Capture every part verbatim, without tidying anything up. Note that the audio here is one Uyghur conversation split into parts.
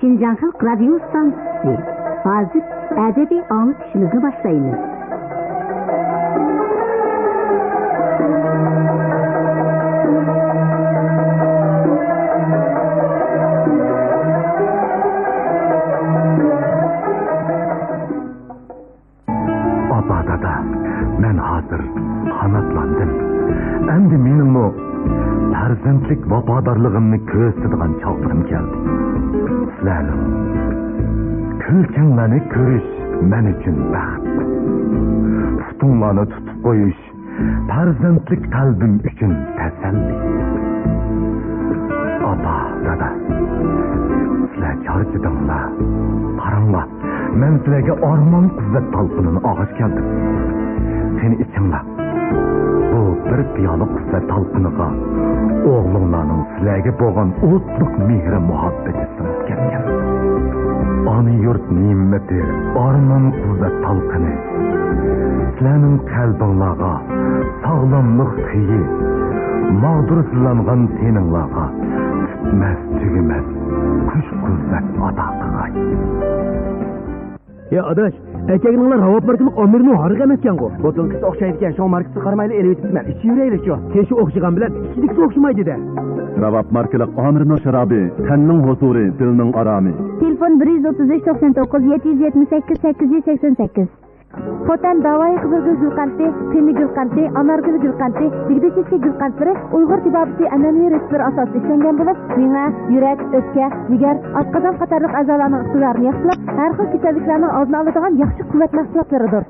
شىنجاڭ خەلق رادىيو ئىستانسىسى. ھازىر ئەدەبىي ئاڭلىتىشىمىزنى باشلايمىز. ئاپا، دادا، مەن ھازىر قاناتلاندىم. ئەمدى مېنىڭمۇ پەرزەنتلىك ۋاپادارلىقىمنى كۆرسىتىدىغان چاغلىرىم كەلدى. سىلەرنىڭ كۈلكەڭلارنى كۆرۈش مەن ئۈچۈن بەخت. پۇتۇڭلارنى تۇتۇپ قويۇش پەرزەنتلىك قەلبىم ئۈچۈن تەسەللى. ئاپا، دادا، سىلەر چارچىدىڭلار. قاراڭلار، مەن سىلەرگە ئارمان قۇۋۋەت تالقىنىنى ئالغاچ كەلدىم. قېنى ئىچىڭلار. بۇ بىر پىيالە قۇۋۋەت تالقىنىغا ئوغلۇڭلارنىڭ سىلەرگە بولغان ئوتلۇق مېھرى-مۇھەببىتى سىڭىپ كەلگەن. ئانا يۇرت نېمىتى، ئارمان قۇۋۋەت تالقىنى سىلەرنىڭ قەلبىڭلارغا ساغلاملىق سېيى، ماغدۇرسىزلانغان تېنىڭلارغا پۈتمەس-تۈگىمەس كۈچ-قۇۋۋەت ئاتا قىلغاي. يا ئاداش، ئەكەگىنىڭلار راۋاب ماركىلىق ئامېرنو ھارىقى ئەمەسكەنغۇ؟ بوتۇلكىسى ئوخشايدىكەن، شۇڭا ماركىسىغا قارىمايلا ئېلىۋېتىپتىمەن. ئىچىۋېرەيلىچۇ. تېشى ئوخشىغان بىلەن ئىچىدىكىسى ئوخشىمايدۇ-دە. راۋاب ماركىلىق ئامېرنو شارابى، تەننىڭ ھۇزۇرى، دىلنىڭ ئارامى. تېلېفون: بىر يۈز ئوتتۇز ئۈچ، توقسان توققۇز، يەتتە يۈز يەتمىش سەككىز، سەككىز يۈز سەكسەن سەككىز. خوتەن داۋايى قىزىلگۈل گۈل قەنتى، پىمى گۈل قەنتى، ئانارگۈل گۈل قەنتى، دىگدىشىشلىك گۈل قەنتلىرى ئۇيغۇر تېبابىتى ئەنئەنىۋى رېتسېپلىرى ئاساسىدا ئىشلەنگەن بولۇپ، مېڭە، يۈرەك، ئۆپكە، جىگەر، ئاشقازان قاتارلىق ئەزالارنىڭ ئىقتىدارىنى ياخشىلاپ، ھەر خىل كېسەللىكلەرنىڭ ئالدىنى ئالىدىغان ياخشى قۇۋۋەت مەھسۇلاتلىرىدۇر.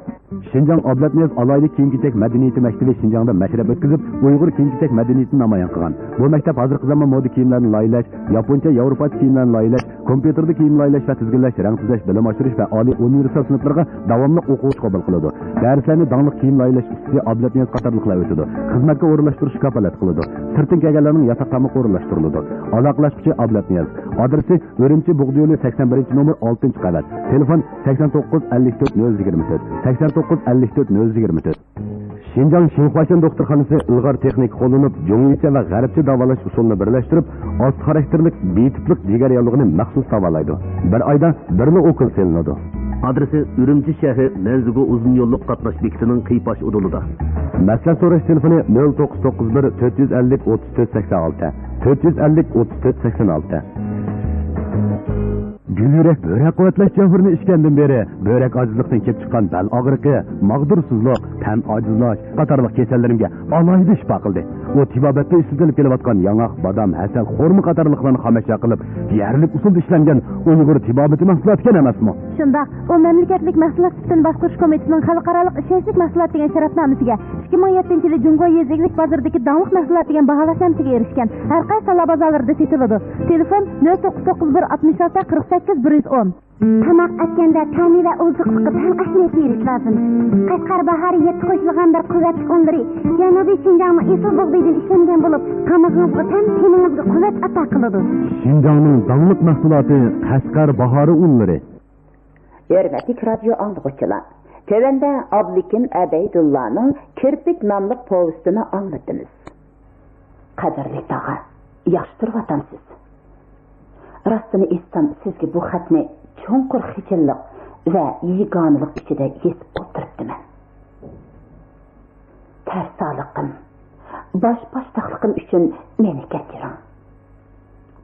شىنجاڭ ئابلەتنىياز ئالاھىدە كىيىم-كېچەك مەدەنىيىتى مەكتىپى شىنجاڭدا مەشرەپ ئۆتكۈزۈپ، ئۇيغۇر كىيىم-كېچەك مەدەنىيىتىنى نامايان قىلغان. بۇ مەكتەپ ھازىرقى زامان مودا كىيىملەرنى لايىھەلەش، ياپونچە، ياۋروپاچە كىيىملەرنى لايىھەلەش، كومپيۇتېردا كىيىم لايىھەلەش ۋە تىزگىنلەش، رەڭ تۈزەش، بىلىم ئاشۇرۇش ۋە ئالىي ئۇنىۋېرسال سىنىپلىرىغا داۋاملىق ئوقۇغۇچى قوبۇل قىلىدۇ. دەرسلەرنى داڭلىق كىيىم لايىھەلەش ئۇستىسى ئابلەتنىياز قاتارلىقلار ئۆتىدۇ. خىزمەتكە ئورۇنلاشتۇرۇشنى كاپالەت قىلىدۇ. سىرتتىن كەلگەنلەرنىڭ ياتاق تامىقى ئورۇنلاشتۇرۇلىدۇ. ئالاقىلەشكۈچى ئابلەتنىياز. ئادرېسى: ئۈرۈمچى بۇغدا يولى سەكسەن بىرىنچى نومۇر، ئالتىنچى قەۋەت. تېلېفون: سەكسەن توققۇز، ئەللىك تۆت، نۆل يىگىرمە تۆت، سەكسەن توققۇز، ئەللىك تۆت، نۆل يىگىرمە تۆت. شىنجاڭ شىنخۇاشەن دوختۇرخانىسى ئىلغار تېخنىكا قوللىنىپ، جۇڭيىچە ۋە غەربچە داۋالاش ئۇسۇلىنى بىرلەشتۈرۈپ، ئاستا خاراكتېرلىك بى تىپلىق جىگەر ياللۇغىنى مەخسۇس داۋالايدۇ. بىر ئايدا بىرلا ئوكۇل سېلىنىدۇ. ئادرېسى: ئۈرۈمچى شەھىرى مەنزىگۇ ئۇزۇن يوللۇق قاتناش بېكىتىنىڭ قىيپاش ئۇدۇلىدا. مەسلىھەت سوراش تېلېفونى: نۆل توققۇز توققۇز بىر، تۆت يۈز ئەللىك، ئوتتۇز تۆت، سەكسەن ئالتە، تۆت يۈز ئەللىك، ئوتتۇز تۆت، سەكسەن ئالتە. گۈل يۈرەك بۆرەك قۇۋۋەتلەش جەۋھىرىنى ئىچكەندىن بېرى، بۆرەك ئاجىزلىقتىن كېلىپ چىققان بەل ئاغرىقى، ماغدۇرسىزلىق، تەن ئاجىزلاش قاتارلىق كېسەللىرىمگە ئالاھىدە شىپا قىلدى. ئۇ تېبابەتتە ئىشلىتىلىپ كېلىۋاتقان ياڭاق، بادام، ھەسەل، خورما قاتارلىقلارنى خامەشجان قىلىپ، يەرلىك ئۇسۇلدا ئىشلەنگەن ئۇيغۇر تېبابىتى مەھسۇلاتىكەن ئەمەسمۇ؟ شۇنداق، ئۇ مەملىكەتلىك مەھسۇلات سۈپىتىنى باشقۇرۇش كومىتېتىنىڭ خەلقئارالىق ئىشەنچلىك مەھسۇلات دېگەن شەرەپنامىسىگە ئىككى مىڭ يەتتىنچى يىلى جۇڭگو يېزا ئىگىلىك بازىرىدىكى داڭلىق مەھسۇلات دېگەن باھالاش نەمىسىگە ئېرىشكەن. ھەر قايسى تاللا بازارلىرىدا سېتىلىدۇ. تېلېفون: نۆل توققۇز توققۇز بىر، ئاتمىش ئالتە، قىرىق سەككىز، بىر يۈز ئون. تاماق ئەتكەندە تەمى ۋە ئوزۇقلۇققا بەك ئەھمىيەت بېرىش لازىم. قەشقەر باھارى يەتتە قوشۇلغان بىر قۇۋۋەتلىك ئۇنلىرى جەنۇبىي شىنجاڭنىڭ ئېسىل بۇغدىيىدىن ئىشلەنگەن بولۇپ، تامىقىڭىزغا تەم، تېنىڭىزگە قۇۋۋەت ئاتا قىلىدۇ. شىنجاڭنىڭ داڭلىق مەھسۇلاتى قەشقەر باھارى ئۇنلىرى. ھۆرمەتلىك رادىيو ئاڭلىغۇچىلار، تۆۋەندە ئابلىكىم ئەبەيدۇللانىڭ كىرپىك ناملىق پوۋېستىنى ئاڭلىتىمىز. قەدىرلىك تاغا، ياخشى تۇرۇۋاتامسىز؟ راستىنى ئېيتسام، سىزگە بۇ خەتنى چوڭقۇر خىجىللىق ۋە يېگانىلىق ئىچىدە يېزىپ ئولتۇرۇپتىمەن. تەرسالىقىم، باش-باشتاقلىقىم ئۈچۈن مېنى كەچۈرۈڭ.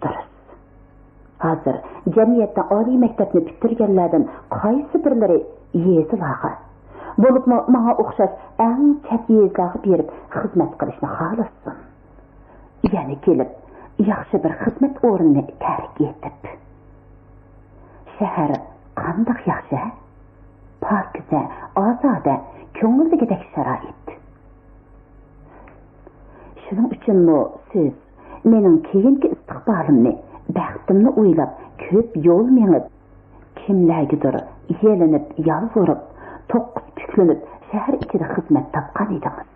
دۇرۇس. ھازىر جەمئىيەتتە ئالىي مەكتەپنى پۈتتۈرگەنلەردىن قايسى بىرلىرى يېزىلارغا، بولۇپمۇ ماڭا ئوخشاش ئەڭ چەت يېزىلارغا بېرىپ خىزمەت قىلىشنى خالىسۇن؟ يەنە كېلىپ ياخشى بىر خىزمەت ئورنىنى تەرك ئېتىپ. شەھەر قانداق ياخشى، ھە؟ پاكىزە، ئازادە، كۆڭۈل دېگۈدەك شارائىت. شۇنىڭ ئۈچۈنمۇ سىز مېنىڭ كېيىنكى ئىستىقبالىمنى، بەختىمنى ئويلاپ كۆپ يول مېڭىپ، كىملەرگىدۇر يېلىنىپ، يالۋۇرۇپ، توققۇز پۈكلىنىپ شەھەر ئىچىدە خىزمەت تاپقان ئىدىڭىز.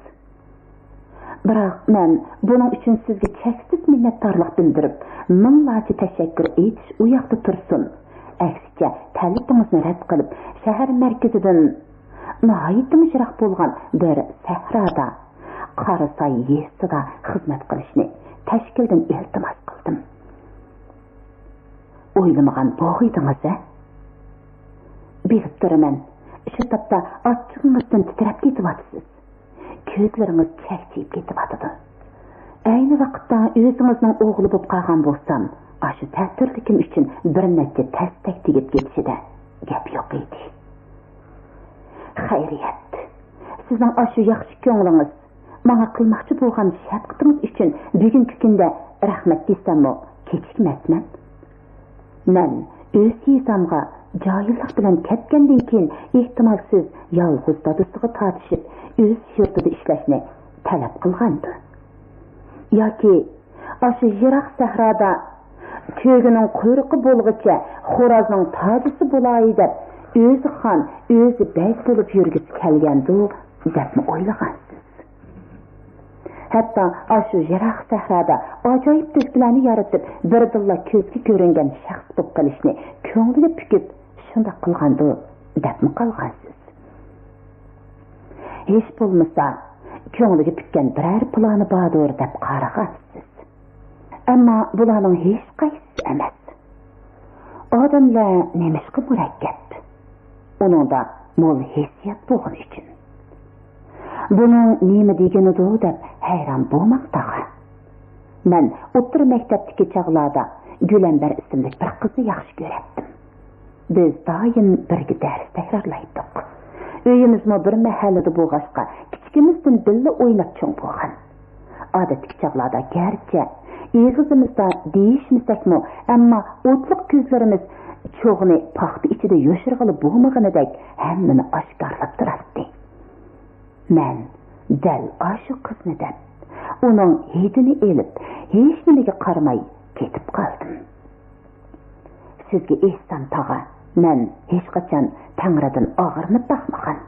بىراق مەن بۇنىڭ ئۈچۈن سىزگە چەكسىز مىننەتدارلىق بىلدۈرۈپ، مىڭلارچە تەشەككۈر ئېيتىش ئۇ ياقتا تۇرسۇن. ئەكسىچە، تەلىپىڭىزنى رەت قىلىپ، شەھەر مەركىزىدىن ناھايىتىمۇ يىراق بولغان بىر سەھرادا، قاراساي يېزىسىدا خىزمەت قىلىشنى تەشكىلدىن ئىلتىماس قىلدىم. ئويلىمىغان بوغىيدىڭىز ھە؟ بىلىپ تۇرىمەن، شۇ تاپتا ئاچچىقىڭىزدىن تىترەپ كېتىۋاتىسىز. كۆزلىرىڭىز چەكچىيىپ كېتىۋاتىدۇ. ئەينى ۋاقىتتا ئۆزىڭىزنىڭ ئوغلى بولۇپ قالغان بولسام، ئاشۇ تەتۈرلۈكۈم ئۈچۈن بىر نەچچە تەستەك تېگىپ كېتىشىدە گەپ يوق ئىدى. خەيرىيەت، سىزنىڭ ئاشۇ ياخشى كۆڭلىڭىز، ماڭا قىلماقچى بولغان شەپقىتىڭىز ئۈچۈن بۈگۈنكى كۈندە رەھمەت دېسەممۇ كېچىكمەسمەن. مەن ئۆز يېزامغا جاھىللىق بىلەن كەتكەندىن كېيىن، ئېھتىمال، سىز يالغۇز دادىسىغا تارتىشىپ، ئۆز يۇرتىدا ئىشلەشنى تەلەپ قىلغاندۇ؟ ياكى ئاشۇ يىراق سەھرادا «تۆگىنىڭ قۇيرۇقى بولغۇچە خورازنىڭ تاجىسى بولاي» دەپ، ئۆزى خان، ئۆزى بەگ بولۇپ يۈرگۈسى كەلگەندۇ دەپمۇ ئويلىغانسىز؟ ھەتتا ئاشۇ يىراق سەھرادا ئاجايىپ تۆھپىلەرنى يارىتىپ، بىردىنلا كۆزگە كۆرۈنگەن شەخس بولۇپ قېلىشنى كۆڭلىگە پۈكۈپ، شۇنداق قىلغاندۇ دەپمۇ قالغانسىز؟ ھېچ بولمىسا، كۆڭلىگە پۈككەن بىرەر پىلانى باردۇر دەپ قارىغانسىز. ئەمما بۇلارنىڭ ھېچقايسىسى ئەمەس. ئادەملەر نېمىشقا مۇرەككەپ؟ ئۇنىڭدا مول ھېسسىيات بولغىنى ئۈچۈن. بۇنىڭ نېمە دېگىنىدۇ دەپ ھەيران بولماڭ تاغا. مەن ئوتتۇرا مەكتەپتىكى چاغلاردا گۈلەمبەر ئىسىملىك بىر قىزنى ياخشى كۆرەتتىم. بىز دائىم بىرگە دەرس تەكرارلايتتۇق. ئۆيىمىزمۇ بىر مەھەللىدە بولغاچقا، كىچىكىمىزدىن بىللە ئويناپ چوڭ بولغان. ئادەتتىكى چاغلاردا گەرچە ئېغىزىمىزدا دېيىشمىسەكمۇ، ئەمما ئوتلۇق كۆزلىرىمىز چوغنى پاختا ئىچىدە يوشۇرغىلى بولمىغىنىدەك ھەممىنى ئاشكارىلاپ تۇراتتى. مەن دەل ئاشۇ قىزنى دەپ، ئۇنىڭ ھىدىنى ئېلىپ، ھېچنېمىگە قارىماي كېتىپ قالدىم. سىزگە ئېيتسام تاغا، مەن ھېچقاچان تەڭرىدىن ئاغرىنىپ باقمىغان.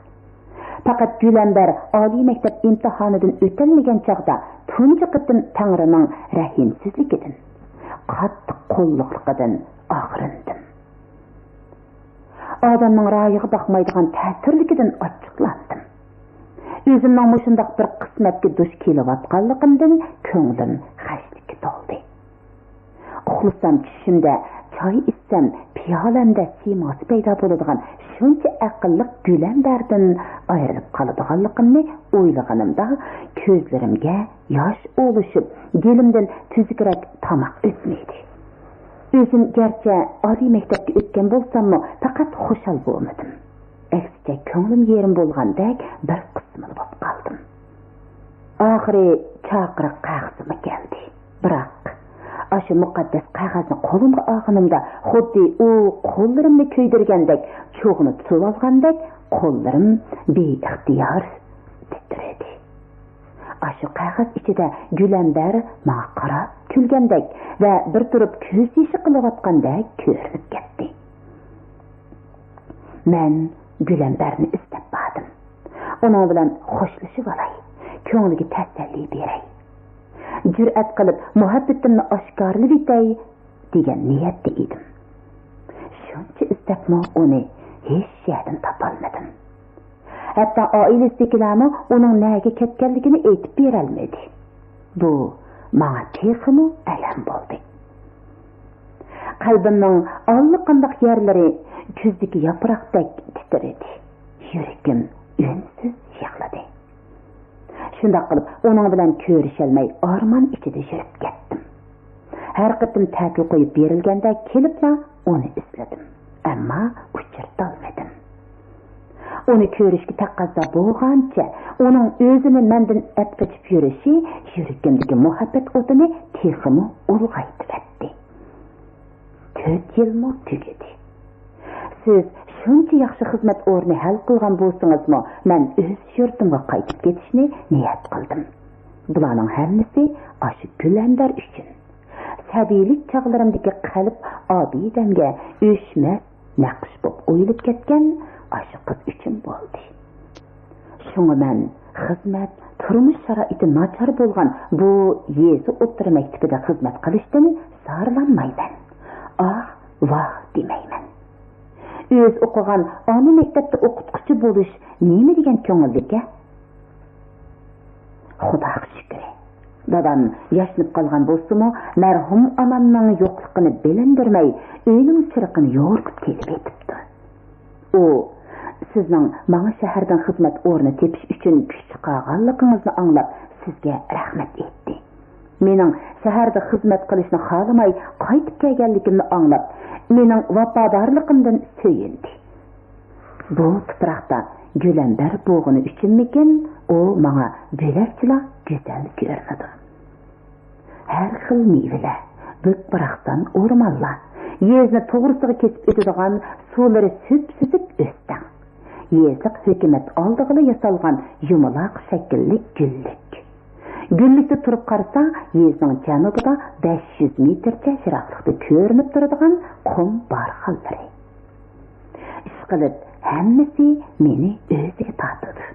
پەقەت گۈلەمبەر ئالىي مەكتەپ ئىمتىھانىدىن ئۆتەلمىگەن چاغدا تۇنجى قېتىم تەڭرىنىڭ رەھىمسىزلىكىدىن، قاتتىق قۇللۇقلۇقىدىن ئاغرىندىم. ئادەمنىڭ رايىغا باقمايدىغان تەتۈرلۈكىدىن ئاچچىقلاندىم. ئۆزۈمنىڭ مۇشۇنداق بىر قىسمەتكە دۇچ كېلىۋاتقانلىقىمدىن كۆڭلۈم خەجلىككە تولدى. ئۇخلىسام چۈشۈمدە چاي ئىچسەم پىيالەمدە سىيماسى پەيدا بولىدىغان شۇنچە ئەقىللىق گۈلەمبەردىن ئايرىلىپ قالىدىغانلىقىمنى ئويلىغىنىمدا كۆزلىرىمگە ياش ئولىشىپ، گېلىمدىن تۈزۈكرەك تاماق ئۆتمىدى. ئۆزۈم گەرچە ئالىي مەكتەپكە ئۆتكەن بولساممۇ، پەقەت خۇشال بولمىدىم. ئەكسىچە، كۆڭلۈم يېرىم بولغاندەك بىر قىسمىلا بولۇپ قالدىم. ئاخىرى چاقىرىق قەغىزىمۇ كەلدى. بىراق، ئاشۇ مۇقەددەس قەغەزنى قولۇمغا ئالغىنىمدا، خۇددى ئۇ قوللىرىمنى كۆيدۈرگەندەك، چوغنى تۇتۇۋالغاندەك، قوللىرىم بىئىختىيار تىترىدى. ئاشۇ قەغەز ئىچىدە گۈلەمبەر ماڭا قاراپ كۈلگەندەك ۋە بىر تۇرۇپ كۆز يېشى قىلىۋاتقاندەك كۆرۈنۈپ كەتتى. مەن گۈلەمبەرنى ئىزدەپ باردىم. ئۇنىڭ بىلەن خوشلىشىۋالاي، كۆڭلىگە تەسەللى بېرەي. جۈرئەت قىلىپ مۇھەببىتىمنى ئاشكارىلىۋېتەي دېگەن نىيەتتە ئىدىم. شۇنچە ئىزدەپمۇ ئۇنى ھېچ يەردىن تاپالمىدىم. ھەتتا ئائىلىسىدىكىلەرمۇ ئۇنىڭ نەگە كەتكەنلىكىنى ئېيتىپ بېرەلمىدى. بۇ ماڭا تېخىمۇ ئەلەم بولدى. قەلبىمنىڭ ئاللىقانداق يەرلىرى كۈزدىكى ياپراقتەك تىترىدى. يۈرىكىم ئۈنسىز يىغلىدى. شۇنداق قىلىپ، ئۇنىڭ بىلەن كۆرۈشەلمەي، ئارمان ئىچىدە يۈرۈپ كەتتىم. ھەر قېتىم تەتۈر قويۇپ بېرىلگەندە كېلىپلا ئۇنى ئىزلىدىم، ئەمما ئۇچرىتالمىدىم. ئۇنى كۆرۈشكە تەقەززا بولغانچە، ئۇنىڭ ئۆزىنى مەندىن ئەپ قېچىپ يۈرۈشى يۈرىكىمدىكى مۇھەببەت ئوتىنى تېخىمۇ ئۇلغايتىۋەتتى. تۆت يىلمۇ تۈگىدى. سىز شۇنچە ياخشى خىزمەت ئورنى ھەل قىلغان بولسىڭىزمۇ، مەن ئۆز يۇرتۇمغا قايتىپ كېتىشنى نىيەت قىلدىم. بۇلارنىڭ ھەممىسى ئاشۇ گۈلەمبەر ئۈچۈن. سەبىيلىك چاغلىرىمدىكى قەلب ئابىدەمگە ئۆچمەس نەقىش بولۇپ ئويۇلۇپ كەتكەن ئاشۇ قىز ئۈچۈن بولدى. شۇڭا مەن خىزمەت، تۇرمۇش شارائىتى ناچار بولغان بۇ يېزا ئوتتۇرا مەكتىپىدە خىزمەت قىلىشتىن زارلانمايمەن. ئاھ، ۋاھ دېمەيمەن. ئۆزى ئوقۇغان ئانا مەكتەپتە ئوقۇتقۇچى بولۇش نېمە دېگەن كۆڭۈللۈككەن؟ خۇداغا شۈكرى، دادام ياشىنىپ قالغان بولسىمۇ، مەرھۇم ئانامنىڭ يوقلۇقىنى بىلىندۈرمەي، ئۆينىڭ چىرىقىنى يورۇتۇپ تېلىپ ئېتىپتۇ. ئۇ، «سىزنىڭ ماڭا شەھەردىن خىزمەت ئورنى تېپىش ئۈچۈن كۈچ چىقارغانلىقىڭىزنى ئاڭلاپ، سىزگە رەھمەت» ئېيتتى. مېنىڭ شەھەردە خىزمەت قىلىشنى خالىماي، قايتىپ كەلگەنلىكىمنى ئاڭلاپ، مېنىڭ ۋاپادارلىقىمدىن سۆيۈندى. بۇ تۇپراقتا گۈلەمبەر بولغىنى ئۈچۈنمىكىن، ئۇ ماڭا بۆلەكچىلا گۈزەل كۆرۈنىدۇ. ھەر خىل مېۋىلەر، بۈك-باراقسان ئورمانلار، يېزىنى توغرىسىغا كېسىپ ئۆتىدىغان سۇلىرى سۈپسۈزۈك ئۆستەڭ، يېزىلىق ھۆكۈمەت ئالدىغىلا ياسالغان يۇمىلاق شەكىللىك گۈللۈك. گۈللۈكتە تۇرۇپ قارىسا، يېزىنىڭ جەنۇبىدا بەش يۈز مېتىرچە يىراقلىقتا كۆرۈنۈپ تۇرىدىغان قۇم بارخانلىرى. ئىشقىلىپ، ھەممىسى مېنى ئۆزىگە تارتىدۇ.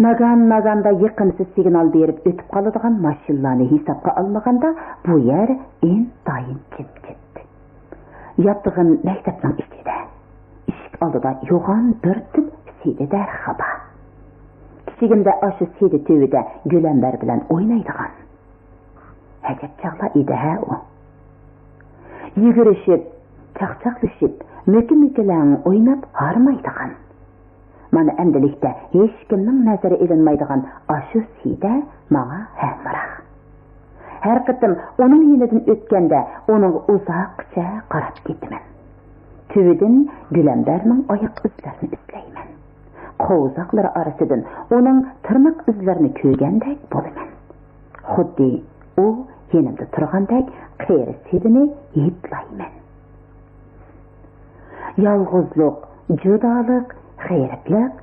ناگان-ناگاندا يېقىمسىز سىگنال بېرىپ ئۆتۈپ قالىدىغان ماشىنىلارنى ھېسابقا ئالمىغاندا، بۇ يەر ئىنتايىن جىمجىت. ياتىقىم مەكتەپنىڭ ئىچىدە. ئىشىك ئالدىدا يوغان بىر تۈپ سىيدە دەرىخى بار. كىچىكىمدە ئاشۇ سىيدە تۈۋىدە گۈلەمبەر بىلەن ئوينايدىغان. ئەجەب چاغلار ئىدى ھە ئۇ. يۈگۈرۈشۈپ، چاقچاقلىشىپ، مۆكە-مۆكىلەڭ ئويناپ ھارمايدىغان. مانا ئەمدىلىكتە ھېچكىمنىڭ نەزىرى ئېلىنمايدىغان ئاشۇ سىيدە ماڭا ھەمراھ. ھەر قېتىم ئۇنىڭ يېنىدىن ئۆتكەندە ئۇنىڭغا ئۇزاققىچە قاراپ كېتىمەن. تۈۋىدىن گۈلەمبەرنىڭ ئاياق ئىزلىرىنى ئىزلەيمەن. قوۋزاقلىرى ئارىسىدىن ئۇنىڭ تىرناق ئىزلىرىنى كۆرگەندەك بولىمەن. خۇددى ئۇ يېنىمدا تۇرغاندەك قېرى سىيدىنى ھىدلايمەن. يالغۇزلۇق، جۇدالىق، غېرىبلىق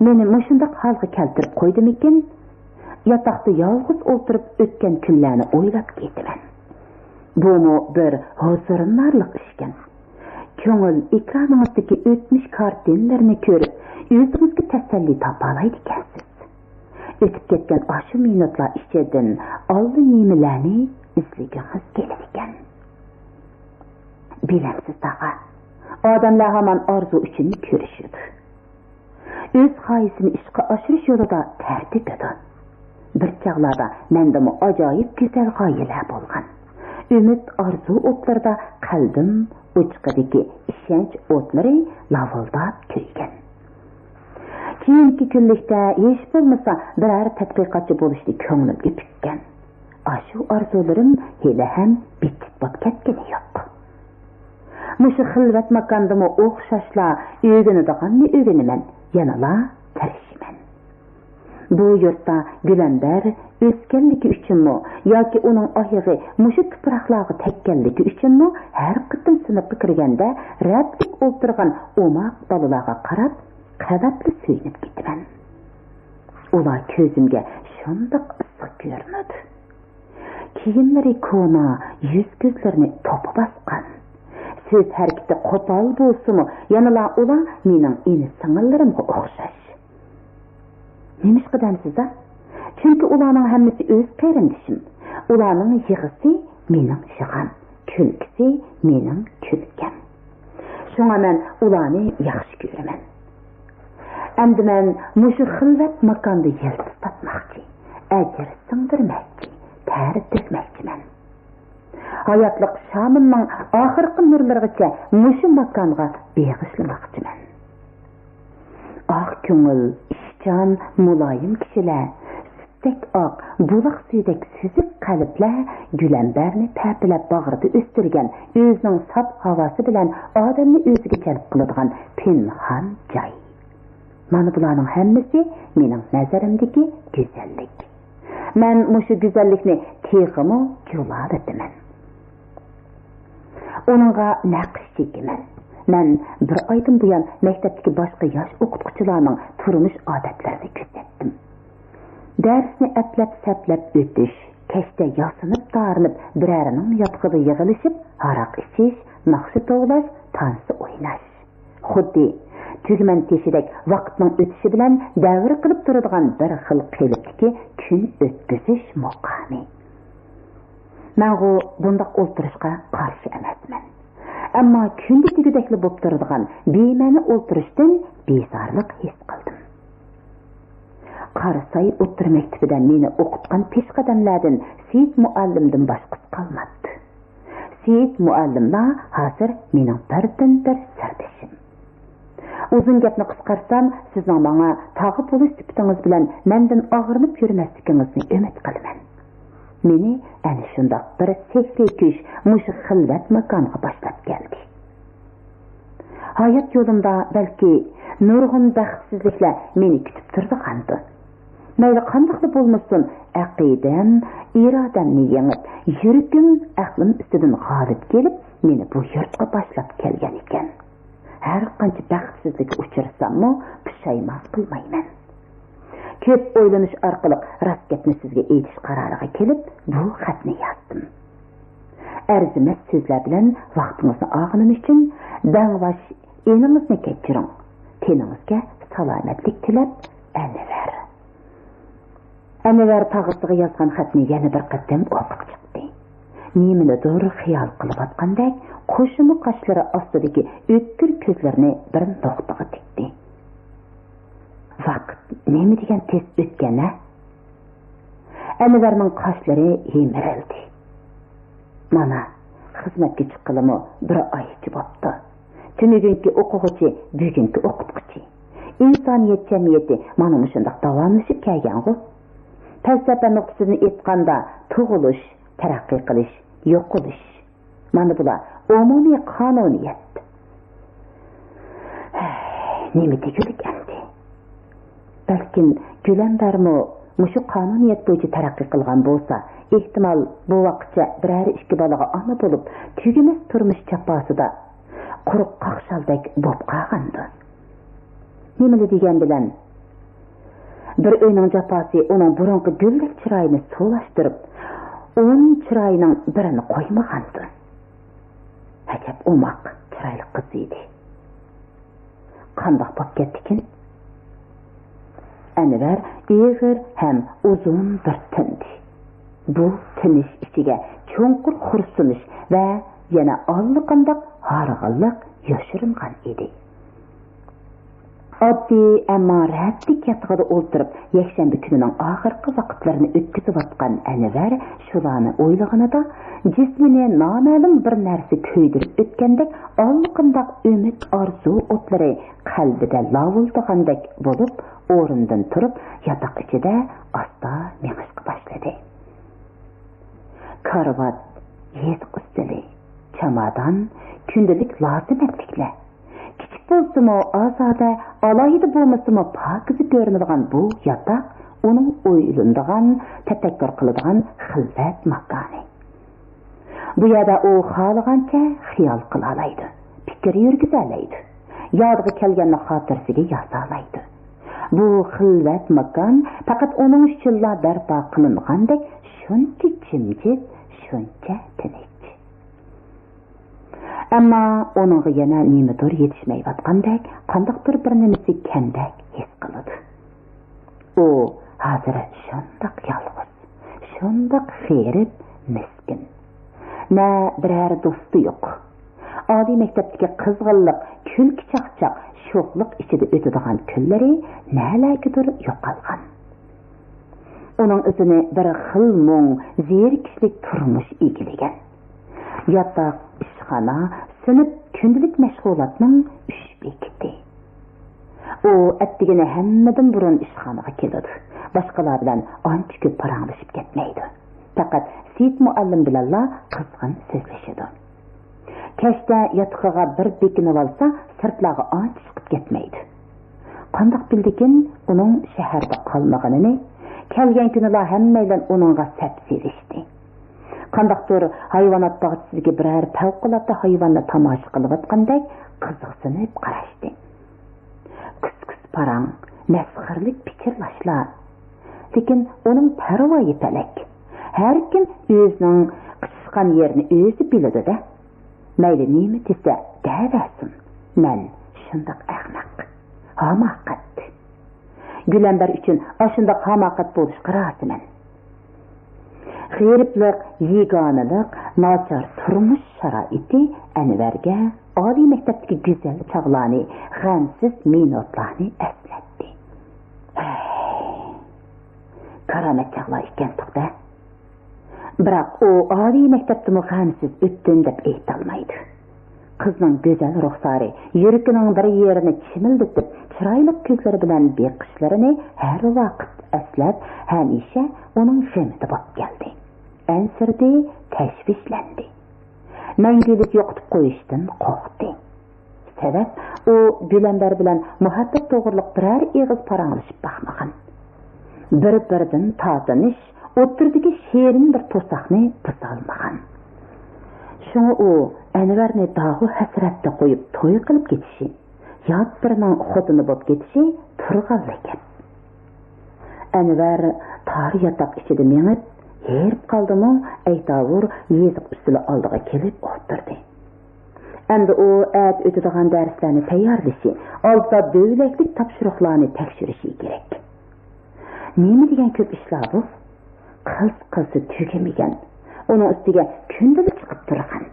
مېنى مۇشۇنداق ھالغا كەلتۈرۈپ قويدىمىكىن؟ ياتاقتا يالغۇز ئولتۇرۇپ ئۆتكەن كۈنلەرنى ئويلاپ كېتىمەن. بۇمۇ بىر ھۇزۇرۇمنارلىق ئىشكەن. كۆڭۈل ئېكرانىڭىزدىكى ئۆتمۈش كارتىنىلىرىنى كۆرۈپ، ئۆزىڭىزگە تەسەللى تاپالايدىكەنسىز. ئۆتۈپ كەتكەن ئاشۇ مىنۇتلار ئىچىدىن ئاللىنېمىلەرنى ئىزلىگۈڭىز كېلىدىكەن. بىلەمسىز تاغا، ئادەملەر ھامان ئارزۇ ئۈچۈن كۈرىشىدۇ. ئۆز خاھىشىنى ئىشقا ئاشۇرۇش يولىدا تەر تۆكىدۇ. بىر چاغلاردا مەندىمۇ ئاجايىپ گۈزەل غايىلەر بولغان. ئۈمىد ئارزۇ ئوتلىرىدا قەلبىم ئوچىقىدىكى ئىشەنچ ئوتلىرى لاۋۇلداپ كۆيگەن. كېيىنكى كۈنلۈكتە ھېچ بولمىسا بىرەر تەتقىقاتچى بولۇشنى كۆڭلۈمگە پۈككەن. ئاشۇ ئارزۇلىرىم ھېلىھەم بىتچىت بولۇپ كەتكىنى يوق. مۇشۇ خىلۋەت ماكاندىمۇ ئوخشاشلا ئۆگىنىدىغاننى ئۆگىنىمەن، يەنىلا تىرىشىمەن. بۇ يۇرتتا گۈلەمبەر ئۆسكەنلىكى ئۈچۈنمۇ ياكى ئۇنىڭ ئايىغى مۇشۇ تۇپراقلارغا تەگكەنلىكى ئۈچۈنمۇ، ھەر قېتىم سىنىپقا كىرگەندە رەتلىك ئولتۇرغان ئوماق بالىلارغا قاراپ، قەدەپلا سۆيۈنۈپ كېتىمەن. ئۇلار كۆزۈمگە شۇنداق ئىسسىق كۆرۈنىدۇ. كىيىملىرى كونا، يۈز-كۆزلىرىنى توپا باسقان. سۆز ھەرىكىتى قوپال بولسىمۇ، يەنىلا ئۇلار مېنىڭ ئىنى-سىڭىللىرىمغا ئوخشاش. نېمىشقا دەمسىز-ە؟ چۈنكى ئۇلارنىڭ ھەممىسى ئۆز قېرىندىشىم. ئۇلارنىڭ يىغىسى مېنىڭ يىغام، كۈلكىسى مېنىڭ كۈلكەم. شۇڭا مەن ئۇلارنى ياخشى كۆرىمەن. ئەمدى مەن مۇشۇ خىلۋەت ماكاندا يىلتىز تاپماقچى، ئەجىر سىڭدۈرمەكچى، تەر تۆكمەكچىمەن. ھاياتلىق شامىمنىڭ ئاخىرقى نۇرلىرىغىچە مۇشۇ ماكانغا بېغىشلىماقچىمەن. ئاق كۆڭۈل، ئىشچان، مۇلايىم كىشىلەر، سۈتتەك ئاق، بۇلاق سۈيىدەك سۈزۈك قەلبلەر گۈلەمبەرنى پەپىلەپ باغرىدا ئۆستۈرگەن، ئۆزىنىڭ ساپ ھاۋاسى بىلەن ئادەمنى ئۆزىگە جەلپ قىلىدىغان پىنھان جاي. مانا بۇلارنىڭ ھەممىسى مېنىڭ نەزىرىمدىكى گۈزەللىك. مەن مۇشۇ گۈزەللىكنى تېخىمۇ جۇلاۋېتىمەن. ئۇنىڭغا نەقىش چېكىمەن. مەن بىر ئايدىن بۇيان مەكتەپتىكى باشقا ياش ئوقۇتقۇچىلارنىڭ تۇرمۇش ئادەتلىرىنى كۆزەتتىم. دەرسنى ئەپلەپ-سەپلەپ ئۆتۈش، كەچتە ياسىنىپ-تارىنىپ بىرەرىنىڭ ياتىقىدا يىغىلىشىپ ھاراق ئىچىش، ناخشا توۋلاش، تانسا ئويناش. خۇددى تۈگمەن تېشىدەك ۋاقىتنىڭ ئۆتۈشى بىلەن دەۋر قىلىپ تۇرىدىغان بىر خىل قېلىپتىكى كۈن ئۆتكۈزۈش مۇقامى. مەنغۇ بۇنداق ئولتۇرۇشقا قارشى ئەمەسمەن. ئەمما كۈندە دېگۈدەكلا بولۇپ تۇرىدىغان بىمەنە ئولتۇرۇشتىن بىزارلىق ھېس قىلدىم. قاراساي ئوتتۇرا مەكتىپىدە مېنى ئوقۇتقان پېشقەدەملەردىن سېيىت مۇئەللىمدىن باشقىسى قالماپتۇ. سېيىت مۇئەللىملا ھازىر مېنىڭ بىردىنبىر سىردىشىم. ئۇزۇن گەپنى قىسقارتسام، سىزنىڭ ماڭا تاغا بولۇش سۈپىتىڭىز بىلەن مەندىن ئاغرىنىپ يۈرمەسلىكىڭىزنى ئۈمىد قىلىمەن. مېنى ئەنە شۇنداق بىر سېھرىي كۈچ مۇشۇ خىلۋەت ماكانغا باشلاپ كەلدى. ھايات يولۇمدا بەلكى نۇرغۇن بەختسىزلىكلەر مېنى كۈتۈپ تۇرىدىغاندۇ؟ مەيلى قانداقلا بولمىسۇن، ئەقىدەم ئىرادەمنى يېڭىپ، يۈرىكىم ئەقلىم ئۈستىدىن غالىب كېلىپ، مېنى بۇ يۇرتقا باشلاپ كەلگەن ئىكەن. ھەر قانچە بەختسىزلىككە ئۇچرىساممۇ، پۇشايمان قىلمايمەن. كۆپ ئويلىنىش ئارقىلىق راست گەپنى سىزگە ئېيتىش قارارىغا كېلىپ، بۇ خەتنى يازدىم. ئەرزىمەس سۆزلەر بىلەن ۋاقتىڭىزنى ئالغىنىم ئۈچۈن دەڭۋاش ئېنىڭىزنى كەچۈرۈڭ. تېنىڭىزگە سالامەتلىك تىلەپ، ئەنۋەر. ئەنۋەر تاغىسىغا يازغان خەتنى يەنە بىر قېتىم ئوقۇپ چىقتى. نېمىنىدۇر خىيال قىلىۋاتقاندەك، قوشۇما قاشلىرى ئاستىدىكى ئۆتكۈر كۆزلىرىنى بىر نۇقتىغا تىكتى. ۋاقىت نېمە دېگەن تېز ئۆتكەن-ھە؟ ئەنۋەرنىڭ قاشلىرى يىمىرىلدى. مانا، خىزمەتكە چىققىلىمۇ بىر ئايچە بوپتۇ. تۈنۈگۈنكى ئوقۇغۇچى، بۈگۈنكى ئوقۇتقۇچى. ئىنسانىيەت جەمئىيىتى مانا مۇشۇنداق داۋاملىشىپ كەلگەنغۇ. پەلسەپە نۇقتىسىدىن ئېيتقاندا، تۇغۇلۇش، تەرەققىي قىلىش، يوقىلىش. مانا بۇلار ئومۇمىي قانۇنىيەت. نېمە دېگۈلۈك ئەمدى؟ بەلكىم گۈلەمبەرمۇ مۇشۇ قانۇنىيەت بويىچە تەرەققىي قىلغان بولسا، ئېھتىمال، بوۋاققىچە بىرەر ئىككى بالىغا ئانا بولۇپ، تۈگىمەس تۇرمۇش جاپاسىدا قۇرۇق قاقشالدەك بوپ قالغاندۇ. نېمىلا دېگەن بىلەن، بىر ئۆينىڭ جاپاسى ئۇنىڭ بۇرۇنقى گۈلدەك چىرايىنى سۇلاشتۇرۇپ، ئون چىرايىنىڭ بىرىنى قويمىغاندۇ. ئەجەب ئوماق، چىرايلىق قىز ئىدى. قانداق بوپ كەتتىكىن؟ ئەنۋەر ئېغىر ھەم ئۇزۇن بىر تىندى. بۇ تىنىش ئىچىگە چوڭقۇر خورسىنىش ۋە يەنە ئاللىقانداق ھارغىنلىق يوشۇرۇنغان ئىدى. ئاددىي، ئەمما رەھەتلىك ياتىقىدا ئولتۇرۇپ، يەكشەنبە كۈنىنىڭ ئاخىرقى ۋاقىتلىرىنى ئۆتكۈزۈۋاتقان ئەنۋەر شۇلارنى ئويلىغىنىدا، جىسمىنى نامەلۇم بىر نەرسە كۆيدۈرۈپ ئۆتكەندەك، ئاللىقانداق ئۈمىد، ئارزۇ ئوتلىرى قەلبىدە لاۋۇلدىغاندەك بولۇپ، ئورنىدىن تۇرۇپ، ياتاق ئىچىدە ئاستا مېڭىشقا باشلىدى. كارىۋات، يېزۇق ئۈستىلى، چامادان، كۈندىلىك لازىمەتلىكلەر. كىچىك بولسىمۇ ئازادە، ئالاھىدە بولمىسىمۇ پاكىزە كۆرۈنىدىغان بۇ ياتاق ئۇنىڭ ئويلىنىدىغان، تەپەككۇر قىلىدىغان خىلۋەت ماكانى. بۇ يەردە ئۇ خالىغانچە خىيال قىلالايدۇ، پىكىر يۈرگۈزەلەيدۇ، يادىغا كەلگەننى خاتىرىسىگە يازالايدۇ. بۇ خىلۋەت ماكان پەقەت ئۇنىڭ ئۈچۈنلا بەرپا قىلىنغاندەك شۇنچە جىمجىت، شۇنچە تىنچ. ئەمما ئۇنىڭغا يەنە نېمىدۇر يېتىشمەيۋاتقاندەك، قانداقتۇر بىر نېمىسى كەمدەك ھېس قىلىدۇ. ئۇ ھازىر شۇنداق يالغۇز، شۇنداق غېرىب، مىسكىن. نە بىرەر دوستى يوق. ئالىي مەكتەپتىكى قىزغىنلىق، كۈلكە-چاقچاق، شوخلۇق ئىچىدە ئۆتىدىغان كۈنلىرى نەلەرگىدۇر يوقالغان. ئۇنىڭ ئىزىنى بىر خىل مۇڭ، زېرىكىشلىك تۇرمۇش ئىگىلىگەن. ياتاق، ئىشخانا، سىنىپ، كۈندىلىك مەشغۇلاتنىڭ ئۈچ بېكىتى. ئۇ ئەتىگىنى ھەممىدىن بۇرۇن ئىشخانىغا كېلىدۇ. باشقىلار بىلەن ئانچە كۆپ پاراڭلىشىپ كەتمەيدۇ. پەقەت سېيىت مۇئەللىم بىلەنلا قىزغىن سۆزلىشىدۇ. كەچتە ياتىقىغا بىر بېكىنىۋالسا، سىرتلارغا ئانچە چىقىپ كەتمەيدۇ. قانداق بىلدىكىن ئۇنىڭ شەھەردە قالمىغىنىنى؟ كەلگەن كۈنىلا ھەممەيلەن ئۇنىڭغا سەپ سېلىشتى. قانداقتۇر ھايۋانات باغچىسىدىكى بىرەر پەۋقۇلئاددە ھايۋاننى تاماشا قىلىۋاتقاندەك قىزىقسىنىپ قاراشتى. كۇس-كۇس پاراڭ، مەسخىرىلىك پىچىرلاشلار. لېكىن ئۇنىڭ پەرۋايى پەلەك. ھەركىم ئۆزىنىڭ قىچىشقان يېرىنى ئۆزى بىلىدۇ-دە. مەيلى نېمە دېسە دەۋەرسۇن، مەن شۇنداق ئەخمەق، ھاماقەت. گۈلەمبەر ئۈچۈن ئاشۇنداق ھاماقەت بولۇشقا رازىمەن. غېرىبلىق، يېگانىلىق، ناچار تۇرمۇش شارائىتى ئەنۋەرگە ئالىي مەكتەپتىكى گۈزەل چاغلارنى، غەمسىز مىنۇتلارنى ئەسلەتتى. ھەي، كارامەت چاغلار ئىكەنتۇق-دە. بىراق ئۇ ئالىي مەكتەپتىمۇ غەمسىز ئۆتتۈم دەپ ئېيتالمايدۇ. قىزنىڭ گۈزەل رۇخسارى يۈرىكىنىڭ بىر يېرىنى چىمىلدىتىپ، چىرايلىق كۆزلىرى بىلەن بېقىشلىرىنى ھەر ۋاقىت ئەسلەپ، ھەمىشە ئۇنىڭ غېمىدە بولۇپ كەلدى. ئەنسىرىدى، تەشۋىشلەندى. مەڭگۈلۈك يوقىتىپ قويۇشتىن قورقتى. سەۋەب، ئۇ گۈلەمبەر بىلەن مۇھەببەت توغرىلىق بىرەر ئېغىز پاراڭلىشىپ باقمىغان. بىر-بىرىدىن تارتىنىش ئوتتۇرىدىكى شېرىن بىر توساقنى بۇزالمىغان. شۇڭا ئۇ ئەنۋەرنى داغۇ ھەسرەتتە قويۇپ توي قىلىپ كېتىشى، يات بىرىنىڭ خوتۇنى بولۇپ كېتىشى تۇرغانلا گەپ. ئەنۋەر تار ياتاق ئىچىدە مېڭىپ، ھېرىپ قالدىمۇ، ئەيتاۋۇر يېزىق ئۈستىلى ئالدىغا كېلىپ ئولتۇردى. ئەمدى ئۇ ئەتە ئۆتىدىغان دەرسلەرنى تەييارلىشى، ئالدىدا دۆلەكلىك تاپشۇرۇقلارنى تەكشۈرۈشى كېرەك. نېمە دېگەن كۆپ ئىشلار بۇ! قىلسا قىلسا تۈگىمىگەن، ئۇنىڭ ئۈستىگە كۈندىلا چىقىپ تۇرغان.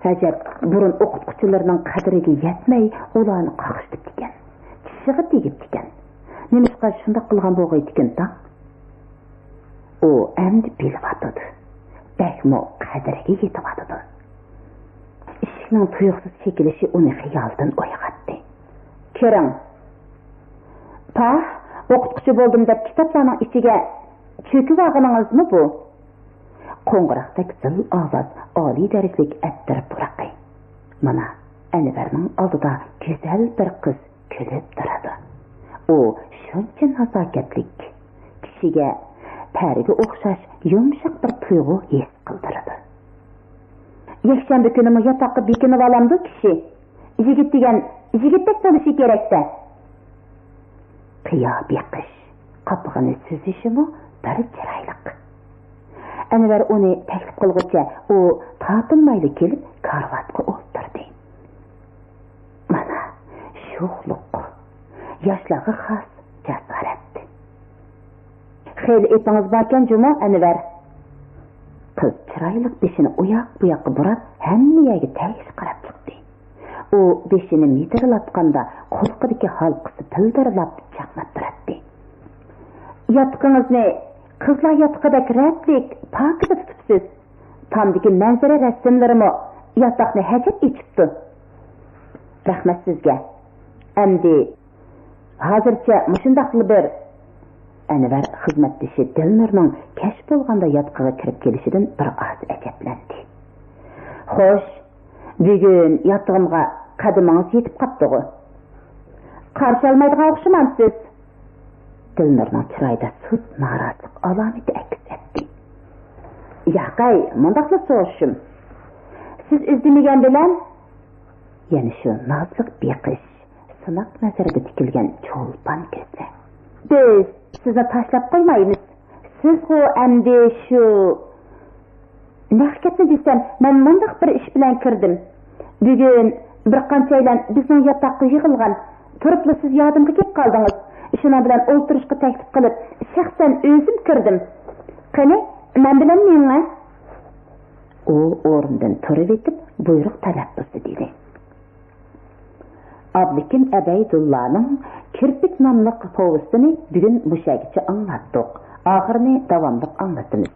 ئەجەب، بۇرۇن ئوقۇتقۇچىلىرىنىڭ قەدرىگە يەتمەي، ئۇلارنى قاقشىتىپتىكەن، چىشىغا تېگىپتىكەن. نېمىشقا شۇنداق قىلغان بولغايتىكىن داڭ؟ ئۇ ئەمدى بىلىۋاتىدۇ، بەكمۇ قەدرىگە يېتىۋاتىدۇ. ئىشىكنىڭ تۇيۇقسىز چېكىلىشى ئۇنى خىيالدىن ئويغاتتى. كىرىڭ. پاھ، ئوقۇتقۇچى بولدۇم دەپ كىتابلارنىڭ ئىچىگە چۆكۈۋالغىنىڭىزمۇ بۇ؟ قوڭغۇراقتەك زىل ئاۋاز، ئالىي دەرىجىلىك ئەتىر پۇرىقى. مانا، ئەنۋەرنىڭ ئالدىدا گۈزەل بىر قىز كۈلۈپ تۇرىدۇ. ئۇ شۇنچە نازاكەتلىك، كىشىگە پەرىگە ئوخشاش يۇمشاق بىر تۇيغۇ ھېس قىلدۇرىدۇ. يەكشەنبە كۈنىمۇ ياتاققا بېكىنىۋالامدۇ كىشى؟ يىگىت دېگەن يىگىتتەك بولۇشى كېرەك-دە. قىيا بېقىش، قاپىقىنى سۈزۈشىمۇ بىر چىرايلىق. ئەنۋەر ئۇنى تەكلىپ قىلغۇچە ئۇ تارتىنمايلا كېلىپ كارىۋاتقا ئولتۇردى. مانا، شوخلۇق، ياشلارغا خاس جاسارەت. خېلى ئېپىڭىز باركەن جۇمۇ، ئەنۋەر. قىز چىرايلىق بېشىنى ئۇياق-بۇياققا بۇراپ، ھەممە يەرگە تەييارلىق قاراپ چىقتى. ئۇ بېشىنى مىدىرلاتقاندا، قۇلىقىدىكى ھالقىسى پىلدىرلاپ چاقناپ تۇراتتى. ياتىقىڭىزنى قىزلار ياتىقىدەك رەتلىك، پاكىزە تۇتۇپسىز. تامدىكى مەنزىرە رەسىملىرىمۇ ياتاقنى ھەجەپ ئېچىپتۇ. رەھمەت سىزگە. ئەمدى ھازىرچە مۇشۇنداقلا بىر. ئەنۋەر خىزمەتدىشى دىلنۇرنىڭ كەچ بولغاندا ياتىقىغا كىرىپ كېلىشىدىن بىر ئاز ئەجەبلەندى. خوش، بۈگۈن ياتىقىمغا قەدىمىڭىز يېتىپ قاپتىغۇ؟ قارشى ئالمايدىغان ئوخشىمامسىز؟ دىلنۇرنىڭ چىرايىدا سۇس نارازىلىق ئالامىتى ئەكس ئەتتى. ياقەي، مۇنداقلا سورىشىم. سىز ئىزدىمىگەن بىلەن. يەنە شۇ نازلىق بېقىش، سىناق نەزىرىدە تىكىلگەن چولپان كۆزلەر. بىز سىزنى تاشلاپ قويمايمىز. سىزغۇ ئەمدى شۇ. نەق گەپنى دېسەم، مەن مۇنداق بىر ئىش بىلەن كىردىم. بۈگۈن بىر قانچەيلەن بىزنىڭ ياتاققا يىغىلغان. تۇرۇپلا سىز يادىمغا كېلىپ قالدىڭىز. شۇنىڭ بىلەن ئولتۇرۇشقا تەكلىپ قىلىپ، شەخسەن ئۆزۈم كىردىم. قېنى، مەن بىلەن مېڭە. ئۇ ئورنىدىن تۇرۇۋېتىپ، بۇيرۇق تەلەپپۇزدا دېدى. ئابلىكىم ئەبەيدۇللانىڭ كىرپىك ناملىق پوۋېستىنى بۈگۈن مۇشەگىچە ئاڭلاتتۇق. ئاخىرىنى داۋاملىق ئاڭلىتىمىز.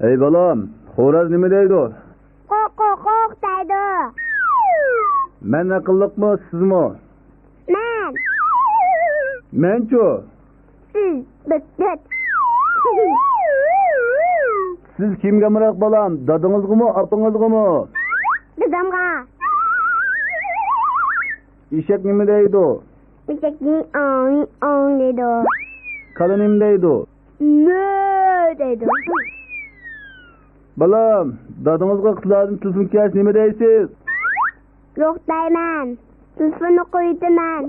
ئەي بالام، خوراز نېمە دەيدۇ؟ قوق، قوق، قوق دەيدۇ. مەن ئەقىللىقمۇ، سىزمۇ؟ مەن. مەنچۇ؟ سىز بىر دۆت. سىز كىمگە ئامراق بالام؟ دادىڭىزغىمۇ، ئاپىڭىزغىمۇ؟ دادامغا. ئېشەك نېمە دەيدۇ؟ ئېشەكنى ئاڭ، ئاڭ دەيدۇ. كالا نېمە دەيدۇ؟ مۆ دەيدۇ. بالام، دادىڭىزغا ئىقتىدارىدىن تېلېفون كەلسە نېمە دەيسىز؟ يوق دەيمەن. تېلېفوننى قويۇۋېتىمەن.